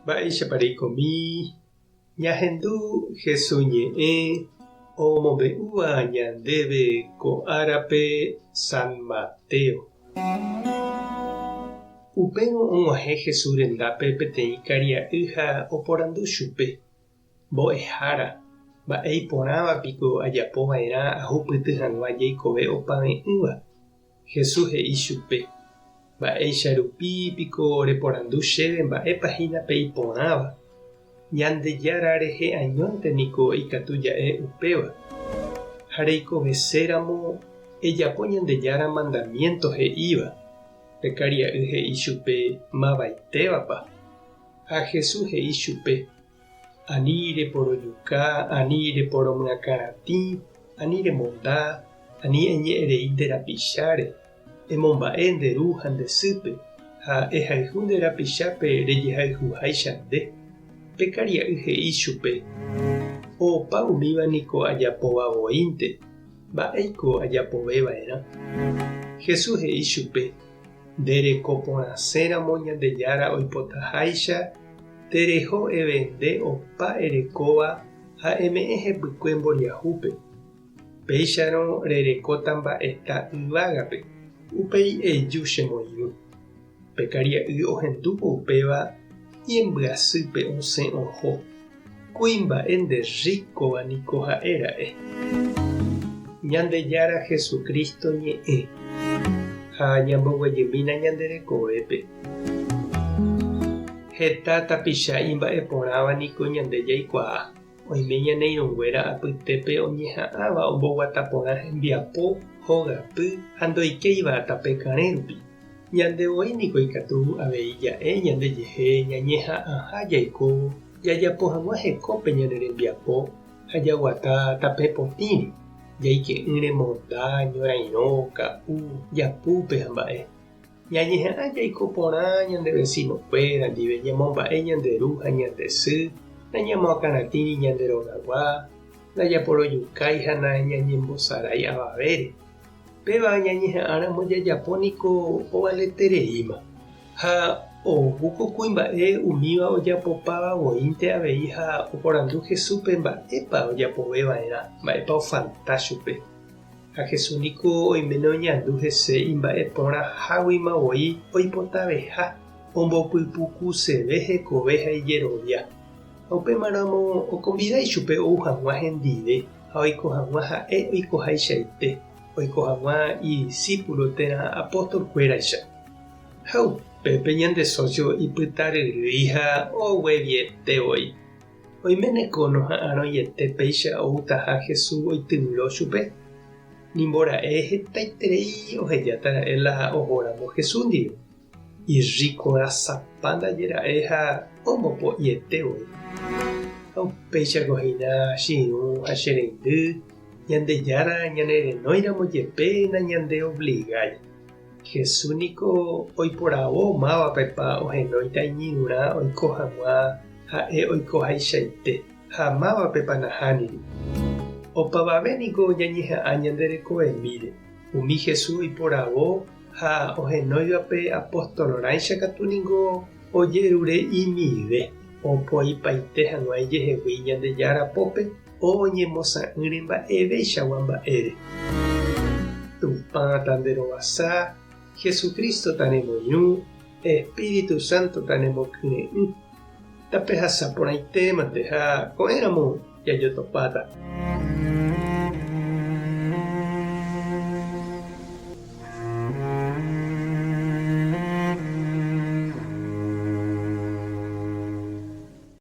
Mba'éichapa reikomi ñahendu Jesús ñe'ẽ omombe'úva ñandéve ko árape San Mateo. Upérõ og̃uahẽ Jesús rendápe peteĩ karia'y ha oporandu chupe, Mbo'ehára, mba'e iporãva piko ajapo va'erã ahupyty hag̃ua jeikove opave'ỹva? Jesús he'i chupe, Mba'éicha rupi piko reporandu chéve mba'épa hína pe iporãva? Ñandejára rehe añónte niko ikatu ja'e upéva. Ha reikoveséramo, ejapo Ñandejára mandamiénto he'íva. Pe karia'y he'i chupe, Mavaitévapa? Ha Jesús he'i chupe, Ani reporojuka, ani reporomyakãratĩ, ani remonda, ani eñe'ẽrei nde rapicháre, emomba'e nde ru ha nde sýpe, ha ehayhu nde rapichápe rejehayhuháicha nde. Pe karia'y he'i chupe, Opa umíva niko ajapóva voínte, mba'éiko ajapove va'erã? Jesús he'i chupe, Nde reko porãséramo Ñandejára oipotaháicha, tereho evende opa erekóva ha eme'ẽ hepykue mboriahúpe. Péicharõ rerekóta mba'eta yvágape, upéi eju chemoirũ. Pe karia'y ohendúvo upéva, ñembyasýpe osẽ oho. Kuimba'e nde rríkova niko ha'e ra'e. Ñandejára Jesucristo ñe'ẽ. Ha ñamboguejymína ñande rekovépe. Heta tapicha imba'eporãva niko ñande jaikuaa. Oime ñane irũnguéra apytépe oñeha'ãva omboguata porã hembiapo, hogapy ha ndoikéiva tape karẽ rupi. Ñande voi niko ikatu avei ja'e ñandejehe ñañeha'ãha jaiko jajapo hag̃ua hekópe ñane rembiapo ha jaguata tape potĩre, jaike'ỹre monda, ñorairõ, ka'u, japúpe ha mba'e. Ñañeha'ã jaiko porã ñande vesinokuéra ndive, ñamomba'e ñande ru ha ñande sy, nañamoakãratĩri ñande rogagua, ndajaporojukái ha nañañembosarái avavére. Péva ñañeha'ãramo jajapo niko ovaletereíma. Ha ou ko kuimba'e umíva ojapopáva voínte avei ha oporandu Jesúspe mba'épa ojapove va'erã, mba'épa ofalta chupe. Ha Jesús niko oiméne oñandu hese imba'e porã háguima voi oipotaveha, ombopypukuseve hekove ha ijerovia. Ha upémaramo okonvida ichupe ou hag̃ua hendive ha oiko hag̃ua ha'e oikohaichaite, oiko hag̃ua idisípulo térã apostolkuéraicha. Ha upépe ñande sósio ipytaryrýi ha ogueviete voi. Oiméne ko noha'arõiete péicha outaha Jesús oityvyro chupe? Nimbora'e hetaiterei ohejáta ra'e la ohóramo Jesús ndive. Irríko rasapa ndaje ra'e ha ombopo'iete voi. Ha upéichako hína che irũ ha che reindy, Ñandejára ñanerenóiramo jepe nañandeovligái. Jesús niko oiporavo mávapepa ohenóita iñirũrã oiko hag̃ua ha'e oikohaichaite, ha mávapepa nahániri. Opavave niko ñañeha'ã ñande rekovemíre. Umi Jesús oiporavo ha ohenóivape apostolrãicha katu niko ojerure imive opoipaite hag̃ua ijehegui Ñandejára pópe oñemosã'ỹre mba'eveichagua mba'ére. Tupã tanderovasa, Jesucristo tanemoirũ, Espíritu Santo tanemokyre'ỹ. Tapehasa porãitémante ha ko'ẽramo jajotopáta.